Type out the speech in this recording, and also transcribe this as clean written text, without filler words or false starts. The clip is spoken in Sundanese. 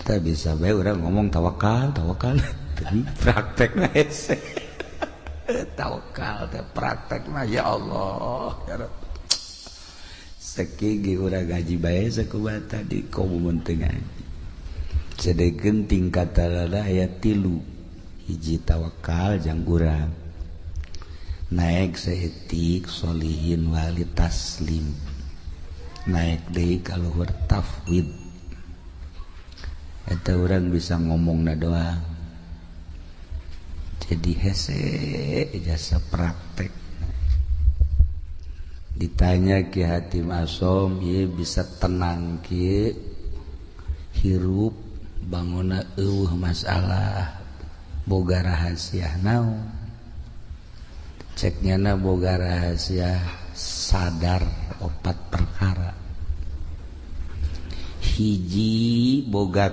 Tak bisa bae urang ngomong tawakal, tawakal, tapi praktekna hese. Tawakal teh praktekna, ya Allah ya Rabb. Sakigi urang ngaji bae sakumaha tadi, komo mun teu ngaji. Sedengkeun tingkatanana aya tilu. Hiji, tawakal jang urang naek saeutik, solihin, wali, taslim, naek deui ka luhur, tafwid. Eta urang bisa ngomong na doang, jadi hese jasa praktek. Ditanya Ki Hatim Asom, ieu bisa tenang kieu hirup, bangona eueuh masalah, boga rahasia naon? Cek nyana, boga rahasia sadar opat perkara. Hiji, boga